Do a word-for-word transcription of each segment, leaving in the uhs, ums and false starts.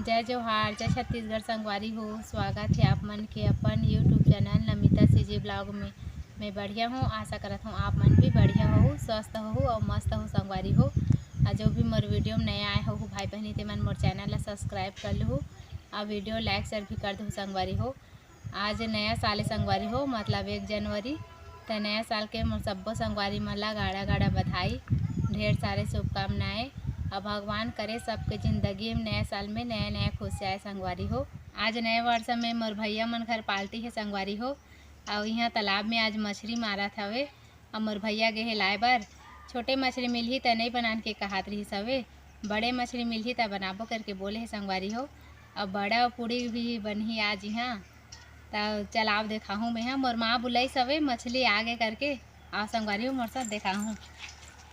जय जोहार, जय छत्तीसगढ़ संगवारी हो। स्वागत हे आप मन के अपन YouTube channel Namita CG blog में। मैं बढ़िया हूँ, आशा करत हूँ आप मन भी बढ़िया हो, स्वस्थ हो और मस्त हो संगवारी हो। और जो भी मोर वीडियो में नया आए हो भाई बहनी, ते मन मोर चैनल ला सब्सक्राइब कर लहू और वीडियो लाइक शेयर भी कर दहू संगवारी हो। आज नया साल ए संगवारी हो, मतलब एक जनवरी। त नया साल के मोर सब्बो संगवारी मन ला गाड़ा गाड़ा बधाई, ढेर सारे शुभकामनाएं। अब भगवान करे सबके जिंदगी में नया साल में नया नया खुशियाँ आए संगवारी हो। आज नए वर्ष में मोर भैया मन घर पार्टी हे संगवारी हो। अउ इहाँ तालाब में आज मछली मारत हवे। अब मोर भैया गे हे लाए बर। छोटे मछली मिलही त नइ बनान के कहात रिहिस हवे, बड़े मछली मिलही त बनाबो करके बोले हे संगवारी हो। अब बड़ा पूड़ी भी बनही आज इहाँ। त चलाव देखाहूँ मैं हा, मोर माँ बुलाइस हवे मछली आगे करके। आव संगवारी हो मोर साथ देखाहूँ।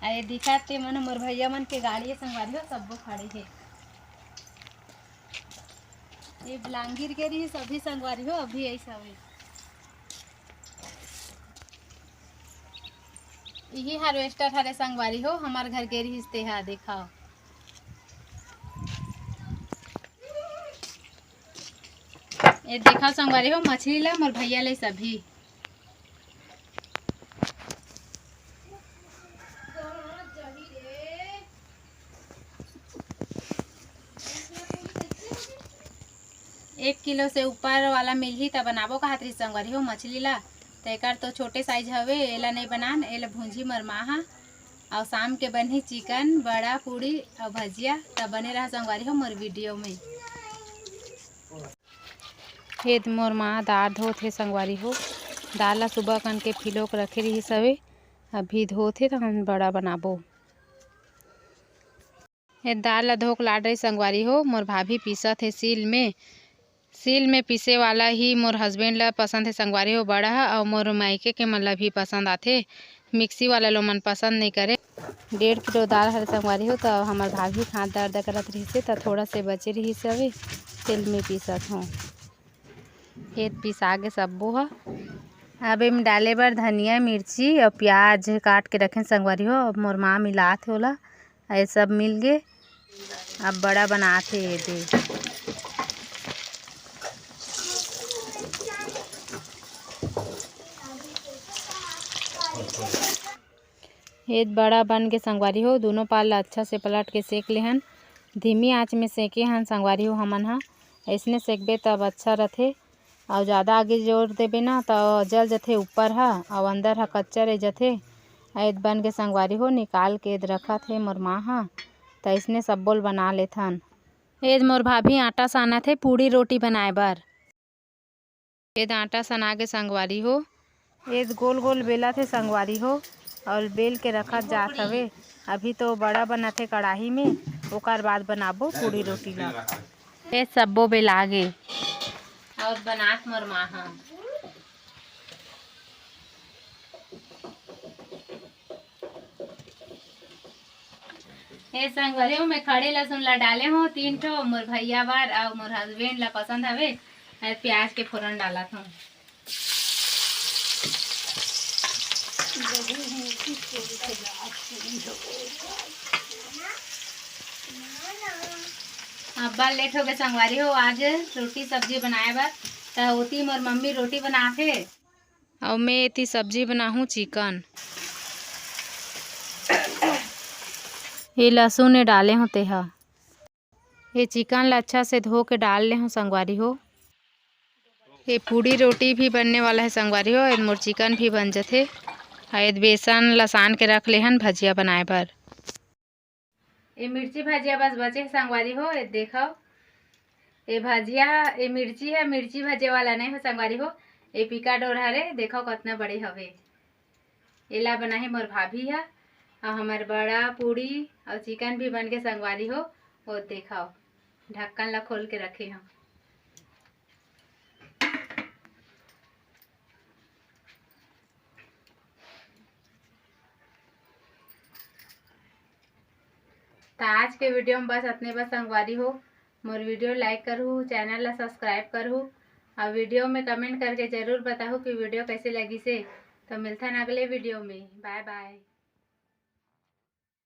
अरे दिखत ते मन मोर भैया मन के गाड़ी हे संगवारी हो, सब्बो खड़े हे। ये ब्लांगिर के रही सभी संगवारी हो, अभी ऐसा हवे। इही हार्वेस्टर हरे संगवारी हो, हमार घर के रहिस तेहा, देखाव। ये देखाव संगवारी हो, मछली ला मोर भैया ले सभी। एक किलो से ऊपर वाला मिलही त बनाबो कहत रहिस संगवारी हो मछली ला। त एकर तो छोटे साइज हवे, एला नइ बनान, एला भूंजी मोर माँ हा। अउ शाम के बनही चिकन, बड़ा, पूड़ी अउ भजिया। त बने रहा संगवारी हो मोर वीडियो में। हे मोर माँ दार धोत हे संगवारी हो, दार ला सुबह कन के फिलो के रखे रहिस हवे, अभी धोत हे त हम बड़ा बनाबो। ये दार ला धोक लाड रही संगवारी हो, मोर भाभी पीसत हे सील में। सील में पीसे वाला ही मोर हस्बैंड ला पसंद हे संगवारी हो, बड़ा ह, अउ मोर मायके के मन ला भी पसंद आथे। मिक्सी वाला ला ओमन पसंद नइ करे। डेढ़ किलो दार हरे संगवारी हो, त हमर भाभी के हाथ दर्द करत रहिसे, त थोड़ा से बचे रहिस हवे, तेल में पीसत हों। ये पिसा गे सब्बो ह। अब एम डाले बर धनिया, मिर्ची अउ प्याज काट के रखें संगवारी हो। अब मोर माँ मिलात हे ओला, ये सब मिल गे। अब बड़ा बनात हे ये दे। ये बड़ा बन के संगवारी हो, दोनों पार ला अच्छा से पलट के सेक लेहन। धीमी आंच में सेके हन संगवारी हो हमन ह। अइसने सेकबे तब अच्छा रथे, अउ ज़्यादा आगे जोर देबे ना त जल जथे ऊपर ह, अउ अंदर ह कच्चा रह जथे। एद बन के संगवारी हो, निकाल के एद रखत हे मोर माँ ह। त अइसने सब्बो ल बना लेथन। एद मोर भाभी आटा सानत हे पूड़ी रोटी बनाए बर। एद आटा सना गे संगवारी हो। एद गोल गोल बेलत हे संगवारी हो, अउ बेल के रखत जात हवे। अभी तो बड़ा बनत हे कड़ाही में, ओकर बाद बनाबो पूड़ी रोटी ला। ए सब्बो बेला गे। अउ बनात मोर माँ ह। ए संगवारी हो, मैं खड़े लहसुन ला डाले हों तीन ठो, मोर भैया बर अउ मोर हस्बैंड ला पसंद हवे। ए प्याज के फोरन डालत हों। अब्बड़ लेट हो गे संगवारी हो, आज रोटी सब्जी बनाए बर। त ओती मोर मम्मी रोटी बनाथे। अउ मैं एती सब्जी बनाहूँ चिकन। ये लहसुन ए डाले हों तेहा। ये चिकन ला अच्छा से धो के डाल ले हों संगवारी हो। ये पूड़ी रोटी भी बनने वाला हे संगवारी हो। एद मोर चिकन भी बन जथे। अउ एद बेसन ला सान के रख ले हन भजिया बनाए बर। ए मिर्ची भजिया बस बचे हे संगवारी हो, ए देखव। ए भजिया, ए मिर्ची हे, मिर्ची भजिया वाला नइ हो संगवारी हो, ए पिका डोर हरे, देखव कतना बड़े हवे। एला बनाहे मोर भाभी ह, अउ हमर बड़ा पूड़ी अउ चिकन भी बन के संगवारी हो, ओ देखव, ढक्कन ला खोल के रखे हव। त आज के वीडियो में बस अतने बस संगवारी हो। मोर वीडियो like करहू, चैनल ला सब्सक्राइब करहू, अउ वीडियो में कमेंट करके जरूर बताहू कि वीडियो कैसे लगिसे। तो मिलथन अगले वीडियो में, बाय बाय।